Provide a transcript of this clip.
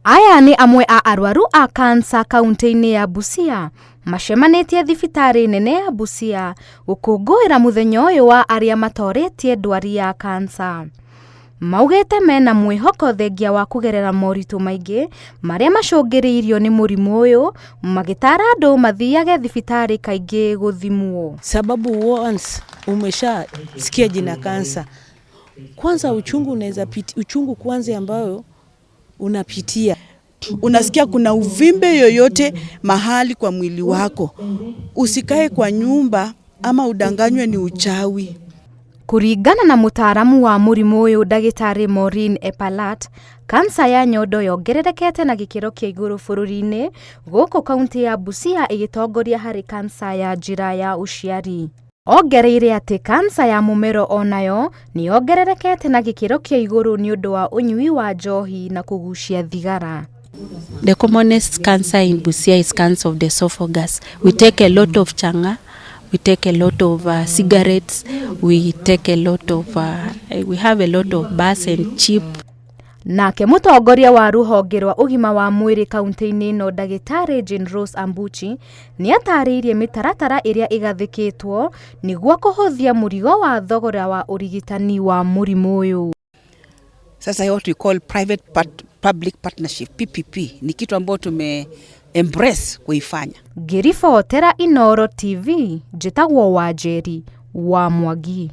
Aya nĩ amwe a arwaru a kansa kaunti-inĩ ya Busia macemanĩtie thibitarĩ nene ya Busia gũkũngũĩra mũthenya ũyũ wa arĩa matorĩtie ndwari ya kansa. Maugĩte mena mwĩhoko thengia wa kũgerera moritũ maingĩ marĩa macũngĩrĩirio nĩ mũrimũ ũyũ, magĩtara andũ mathiage thibitarĩ kaingĩ gũthimwo. Sababu once umeshasikia jina kansa, kwanza uchungu unaweza piti, uchungu kwanza ambayo unapitia. Unasikia kuna uvimbe yoyote mahali kwa mwili wako, usikae kwa nyumba ama udanganywe ni uchawi. Kũringana na mũtaaramu wa mũrimũ ũyũ ndagĩtarĩ Maureen Epalat, kansa ya nyondo yongererekete na gĩkĩro kĩa igũrũ bũrũri-inĩ, gũkũ kaunti ya Busia ĩgĩtongoria harĩ kansa ya njĩra ya ũciari. Ongereire atĩ kansa ya mũmero onayo nĩ yongererekete na gĩkĩro kĩa igũrũ nĩ ũndũ wa ũnyui wa njohi na kũgucia thigara. The commonest cancer in Busia is cancer of the esophagus. We take a lot of chang'aa, we take a lot of cigarettes, we take a lot of, we have a lot of bus and chip. Nake mũtongoria wa rũhonge rwa ũgima wa mwĩrĩ kaunti-inĩ ĩno ndagĩtarĩ Jane Rose Ambuchi nĩ atarĩirie mĩtaratara ĩrĩa ĩgathĩkĩtwo nĩguo kũhũthia mũrigo wa thogora wa ũrigitani wa mũrimũ ũyũ. Sasa what we call private part, public partnership, PPP, ni kitu ambayo tume embrace kuifanya. Ngĩribotera Inooro TV, njĩtagwo Wanjeri wa Mwangi.